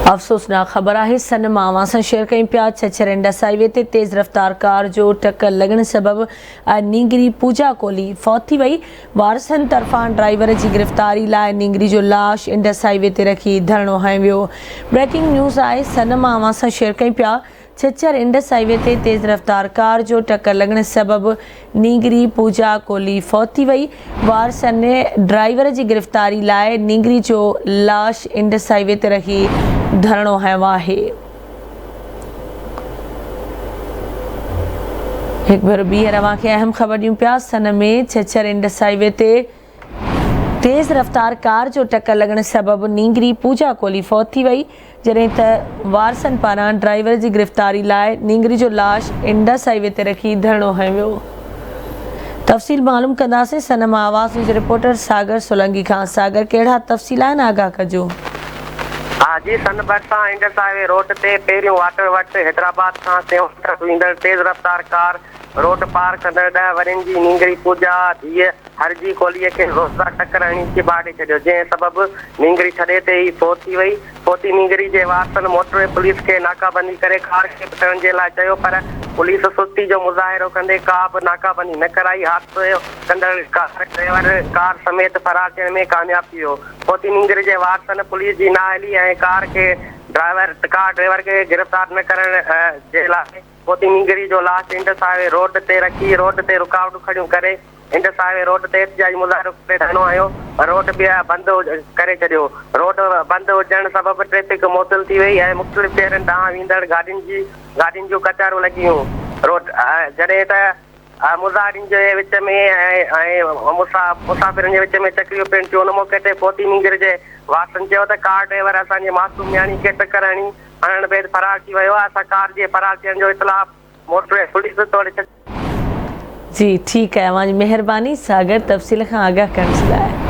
افسوسناڪ خبر آهي سن مان اوهان سان شيئر ڪيون پيا ڇڇر انڊس هائي وي تي تيز رفتار ڪار جو ٽڪر لڳڻ سبب نينگري پوجا ڪولهي فوت ٿي وئي وارثن طرفان ڊرائيور جي گرفتاري لاء نينگري جو لاش انڊس هائي وي تي رکي ڌرڻو هنيو ويو بريڪنگ نيوز آهي سن مان اوهان سان شيئر ڪيون پيا ڇڇر انڊس هائي وي تي تيز رفتار ڪار جو ٽڪر لڳڻ سبب نينگري پوجا ڪولهي فوت ٿي وئي، وارثن ڊرائيور جي گرفتاري لاء نينگري جو لاش انڊس هائي وي تي رکي ڌرڻو هنيو آهي. هڪ ڀيرو ٻيهر اوهان کي اهم خبر ڏيون پيا سن ۾ ڇڇر انڊس هائي وي تي تيز رفتار ڪار جو ٽڪر لڳڻ سبب نينگري پوجا ڪولهي فوت ٿي وئي، جڏهن ته وارثن پاران ڊرائيور جي گرفتاري لاء نينگري جو لاش انڊس هائي وي تي رکي ڌرڻو هنيو ويو. تفصيل معلوم ڪنداسين سنه مان آواز نيوز رپورٽر ساگر سولنگي کان، ساگر ڪهڙا تفصيل آهن آگاهه ڪجو. آء جي سن ڀرسان انڊس هائي وي روڊ تي پهريون واٽر ورڪس حيدرآباد کان سيوهڻ طرف ويندڙ تيز رفتار ڪار روڊ پار ڪندڙ ڏهه ورهين جي نينگري پوجا ڌيء هرجي ڪولهيء کي زوردار ٽڪر هڻي چيڀاڙي ڇڏيو، جنهن سبب نينگري ٿڏي تي ئي فوت ٿي وئي. فوتي نينگري جي وارثن موٽروي پوليس کي ناڪابندي ڪري ڪار کي پٽڻ جي لاء چيو پر پوليس سستي جو مظاهرو ڪندي ڪا به ناڪابندي نه ڪرائي، حادثو ڪندڙ ڪار ڊرائيور ڪار سميت فرار ٿيڻ ۾ ڪامياب ٿي ويو. فوتي نينگري جي وارثن پوليس جي نااهلي ۽ ڪار کي ڊرائيور ڪار ڊرائيور کي گرفتار نه ڪرڻ جي لاء فوتي نينگري جو لاش انڊس هاء وي روڊ تي رکي روڊ تي رڪاوٽون کڙيون ڪري انڊس هاء وي روڊ تي احتجاجي مظاهرو ڪري ڌرڻو هنيو روڊ به بند ڪري ڇڏيو روڊ بند هجڻ سبب ٽريفڪ معطل ٿي وئي ۽ مختلف شهرن ڏانهن ويندڙ گاڏين جي گاڏين جون قطارون لڳي ويون روڊ جڏهن ته مظاهرين جي وچ ۾ ۽ مسافرن جي وچ ۾ چڪريون پڻ ٿيون ان موقعي تي فوتي نينگري جي وارثن چيو ته ڪار ڊرائيور اسان جي معصوم نياڻي کي ٽڪر هڻي هڻڻ بعد فرار ٿي ويو آهي، اسان ڪار جي فرار ٿيڻ جو اطلاع موٽروي پوليس توڙي. جي ٺيڪ آهي اوهان جي مهرباني ساگر تفصيل کان آگاهه ڪرڻ جي لاء.